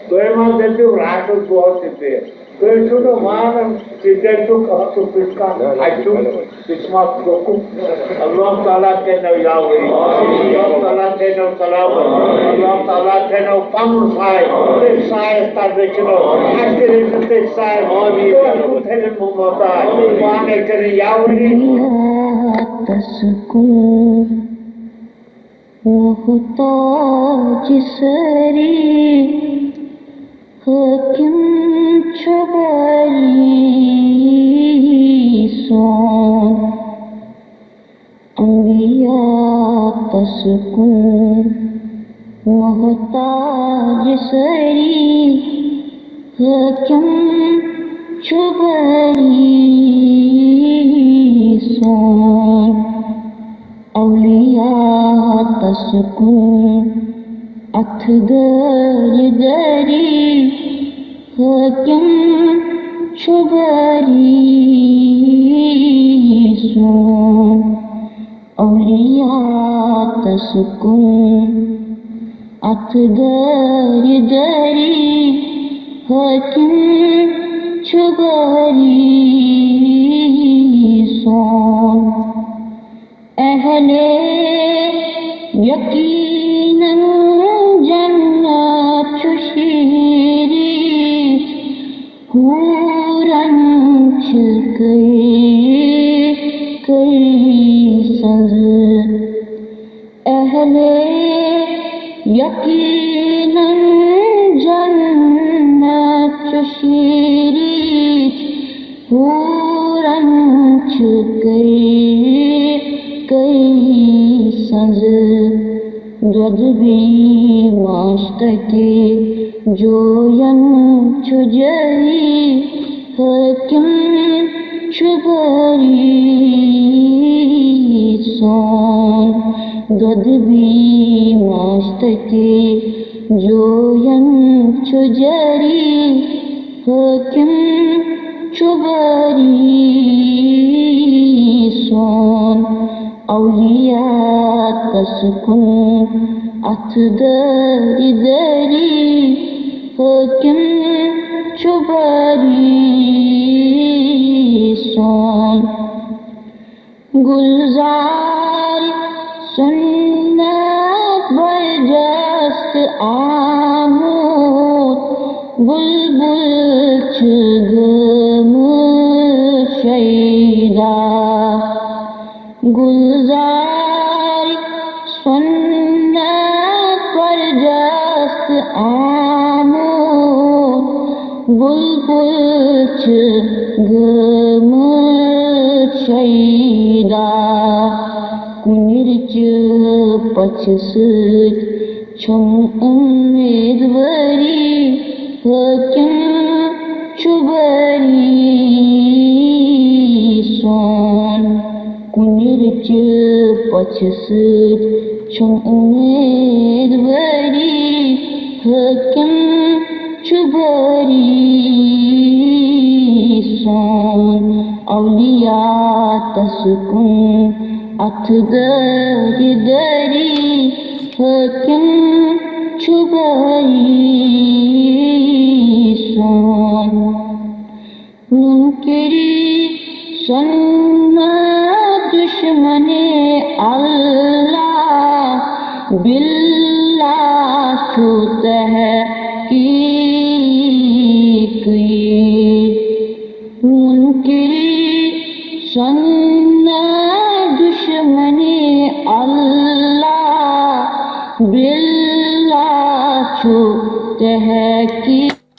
تُہۍ ما دٔپِو راتَس دۄہَس تہِ بیٚیہِ؟ تُہۍ چھِو نہٕ مانان، ژےٚ کیٛازِ چھُکھ اَتھ سۭتۍ کانٛہہ اَتہِ چھُکھ قٕسمت لوٚگمُت۔ اللہ تعالیٰ کٔرِنو یاوٕری، اللہ تعالیٰ کٔرِنو سلامت، اللہ تعالیٰ کٔرِنو پَنُن سایہِ، تٔتھۍ سایَس تَل رٔچھِنو، اَسہِ تہِ رٔچھِن تٔتھۍ سایَس، تُہۍ کُن تھٲوِن محبت، پانَے کٔرِن یاوٕری۔ یاتس کُن محتاج سٲری، حٲکِم چھُ باری سون۔ انبیاء تس کُن محتاج سٲری، حٲکِم چھُ باری سون۔ اولیاء تس کُن اتھ دٲرۍ دٲری، حٲکِم چھُ باری سون۔ اولیاء تس کُن اتھ دٲرۍ دٲری، حٲکِم چھُ باری سون۔ اہلِ یقینن جنت چھُ شیٖرِتھ، حوٗرن چھِ کٔرۍ کٔرۍ سنٛز۔ اہلِ یقینن جنت چھُ شیٖرِتھ، حوٗرن چھِ کٔرۍ کٔرۍ سنٛز۔ دۄدٕ بیٚیہِ ماچھ تَتہِ جوین چھُ جٲری، حٲکِم چھُ باری سون۔ دۄدٕ بیٚیہِ ماچھ تَتہِ جوین چھُ جٲری، حٲکِم چھُ باری سون۔ اولیاء تس کُن اتھ دٲرۍ دٲری، حٲکِم چھُ باری سون۔ گُلزار سُنت برجست آمُت، بُلبُل چھِ گٔمٕژ شیدا۔ گُلزار سُنت برجست آمُت، بُلبُل چھِ گٔمٕژ شیدا۔ کُنِرچہِ پژھِ سۭتۍ چھُم اُمیدوٲری، حٲکِم چھُ بٲری سون۔ کُنِرچہِ پژھِ سۭتۍ چھُم اُمیدوٲری، حٲکِم چھُ بٲری سون۔ اولیاء تس کُن اتھ دٲرۍ دٲری، حٲکِم چھُ بٲری سون۔ مُنکِری سُنت دُشمنِ اللہ، باللہ چھُ تحقیٖقی۔ مُنکِری سُنت اللہ، باللہ چھُ تحقیق۔